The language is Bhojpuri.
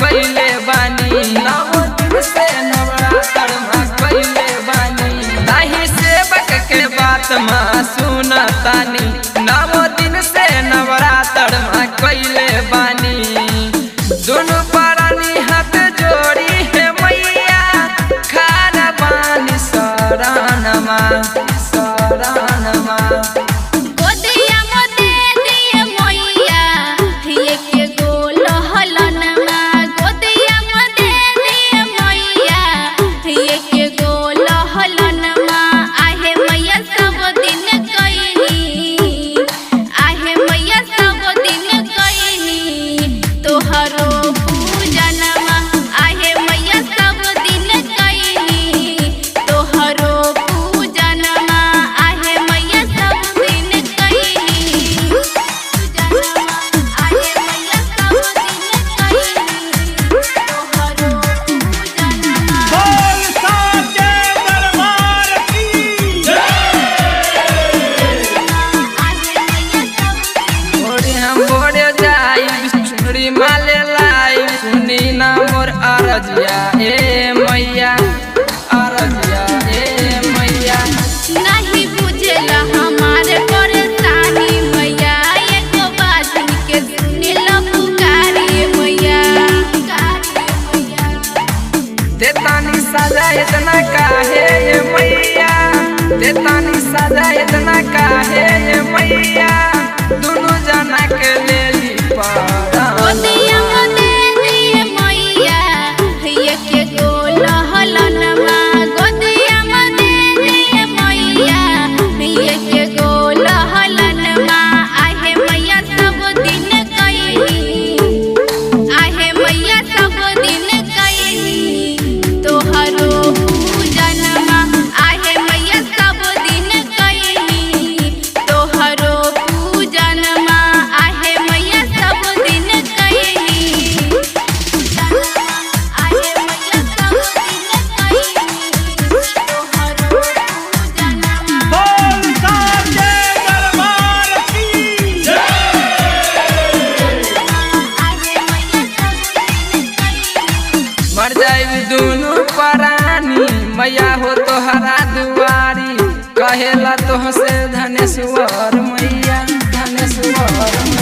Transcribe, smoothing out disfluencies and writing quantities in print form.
कइले बानी। नौ दिन से नवरात्र माँ कइले बानी। नाही सेवक के बात माँ सुनतानी, नौ दिन से नवरात्र माँ कइले बानी। दुनु प्राणी हाथ जोड़ी है मैया, खारा बानी शरणमा शरणमा। गोदिया मोदे दिए मैया एक गो लहलनमा। गोदिया मोदे दिए मैया एक गो लहलनमा। आहे मैया सब दिन कइनी, आहे मैया सब दिन कइनी तोहरो पूजनमा। आहे मैया सब दिन कइनी तोहरो पूजनमा। आहे मैया सब दिन कइनी पूजनमा। आहे मैया सब दिन कइनी तोहरो पूजनमा। बोल साचे दरबार की। आहे मैया सब दिन छोड़ी हम बोरे जाई, छोड़ी माले लाई, सुनी ना मोर अरजिया ए मैया, अरजिया ए मैया। नहीं बुझेला हमारे परेशानी मैया, एको बात के सुनेला पुकारी मैया। देतानी सजा इतना काहे ये मैया, देतानी सजा इतना काहे ये मैया, दुनु जना के लेली पारा। गोदिया मोदे दिए मैया एक गो लहलनमा। गोदिया मोदे दिए मैया एक गो लहलनमा। आहे मैया सब दिन कइनी, आहे मैया सब दिन कइनी तोहरो पूजनमा। आहे मैया सब दिन कइनी तोहरो पूजनमा। आहे मैया सब दिन कइनी पूजनमा। आहे मैया सब दिन कइनी तोहरो पूजनमा। बोल साचे दरबार की। आहे मैया सब दिन कइनी। मर जाई दुनु परानी मैया हो तोहरा दुआरी, कहेला तोहसे धनेश्वर मैया, धनेश्वर।